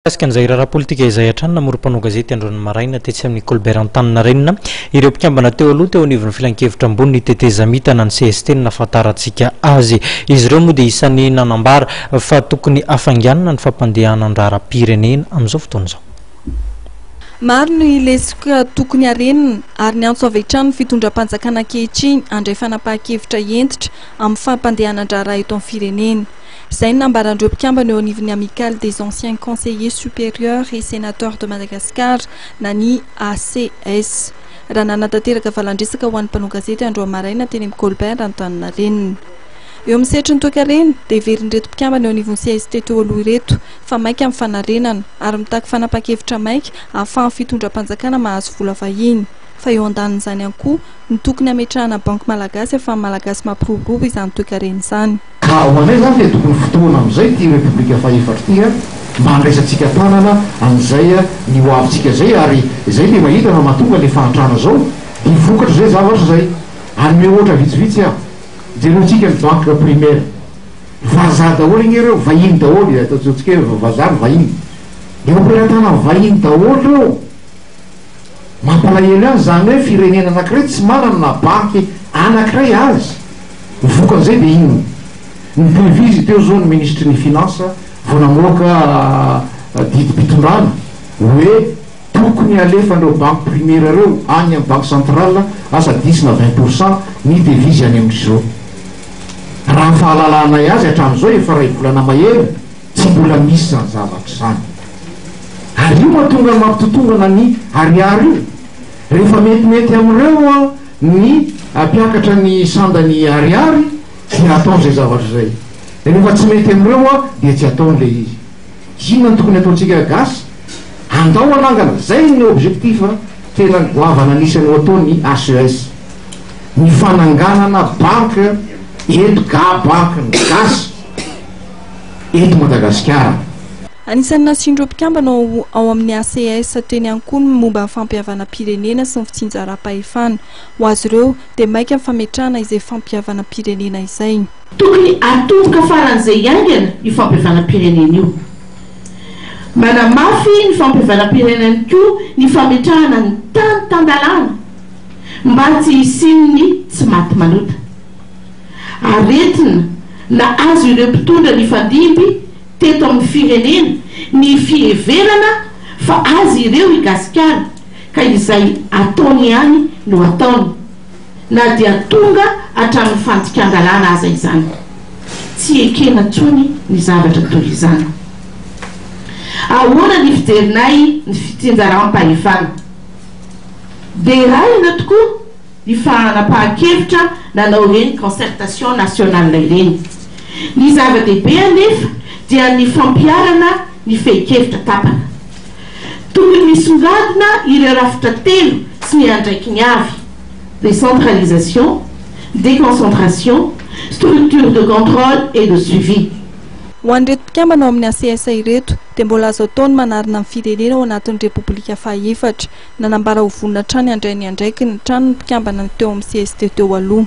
Mikasika an'izay raharaha politika izay hatrany, namory mpanao gazety androany maraina tetsy amin'ny Colbert Antaninarenina ireo mpikambana teo aloha teo anivon'ny Filankevitra ambony ny tetezamita na ny cst no nahafantarantsika azy. Izy ireo moa dia isan'ny nanambara fa tokony hafainganina ny fampandehanan-draharaham-pirenena amin'izao fotoana izao. Maro ny lesoka tokony harenina ary niantso avy hatrany ny fitondram-panjakana ankehitriny handray fanapahan-kevitra hentitra amin'ny fampandehanan-draharaha eto amin'ny firenena. Izay no nambaran'ireo mpikambana eo anivon'ny Amicale des anciens conseillers supérieurs et sénateurs de Madagascar na ny ACS. Raha nanatanteraka valan-dresaka ho an'ny mpanao gazety androany maraina teny amin'ny Colbert Antaninarenina. Eo amin'ny sehatry ny toekarena dia heverin'ireto mpikambana eo anivon'ny CST teo aloha ireto fa maika ny fanarenana ary mitaky fanapahan-kevitra maika ahafahan'ny fitondram-panjakana mahazo vola vahiny. Fa eo andanin'izany ihany koa ny tokony hametrahana banky malagasy ahafahan'ny malagasy mampiroborobo izany toekarena izany. Ka ho anay izany dia tokony fotoana amin'izay ity Repoblika fahefatra ity mba handraisantsika tanana an'izay ny ho avintsika izay ary izay dia mahita fa mahatonga ilay fahantrana izao dia vokatra izay zavatra izay. Hanome ohatra vitsivitsy aho. Jereontsika ny banque primaire. Vazaha daholo anie ireo, vahiny daholo, ataontsika hoe vazaha ny vahiny. Eo am-pelatanan'ny vahiny daholo ireo. Mampalahelo ihany izany hoe firenena anankiray tsy manana na banky anankiray aza. Ny vokan'izay dia inona? Ny devise teo izao ny minisitry ny finance vao namoaka didim-pitondrana hoe tokony alefan'ireo banky primaire ireo any amin'ny banque centrale asa dix na 20 pourcent ny devise any amin-dry zareo. Raha ny fahalalanay azy hatramin'izao efa iray volana mahery Tsy mbola misy izany zavatra izany. Ary io mahatonga ny mampitotongana ny ariary io. Rehefa metimety amin'ireo ny hampiakatra ny sandany ariary dia ataony izay zavatra izay. Rehefa tsy mety amin'ireo dia tsy ataony ilay izy. Inona no tokony ataontsika gasy? Andao hanangana, izay ny objectif tena goavana anisany ho ataon'ny HES. Ny fananganana banque eto ga banque ny gasy. eto Madagasikara. Anisan'ny nasian'ireo mpikambana ao amin'ny ACS teny ihany koa ny momba ny fampihavanam-pirenena sy ny fitsinjaram-pahefana. Ho azy ireo dia maika ny fametrahana izay fampihavanam-pirenena izay. Tokony hatomboka faran'izay haingana io fampihavanam-pirenena io. Manamafy ny fampihavanam-pirenena ihany koa ny fametrahana ny tany tan-dalàna mba tsy hisian'ny tsy maty manota. Aretina nahazo ireo mpitondra nifandimby teto amin'ny firenena ny fiheverana fa azy ireo i Gasikara ka izay ataony ihany no ataony, na dia tonga hatramin'ny fandikan-dalàna aza izany. Tsy ekena intsony ny zavatra toy izany. Ahoana ny fijerinay ny fitsinjaram-pahefana? Deraina tokoa ny fanapahan-kevitra nanao ireny concertation nationale ireny. Ny zava-dehibe anefa dia ny fampiharana ny fehin-kevitra tapaka. Tokony misongadina ireo rafitra telo sy ny andraikiny avy, décentralisation, déconcentration, structure de contrôle et de suivi. Ho an'ireto mpikambana ao amin'ny ACS ireto dia mbola azo atao ny manarina ny firenena ao anatin'ny Repoblika fahaefatra. Nanambara ho vonona hatrany handray ny andraikiny hatrany ny mpikambana teo amin'ny cst teo aloha.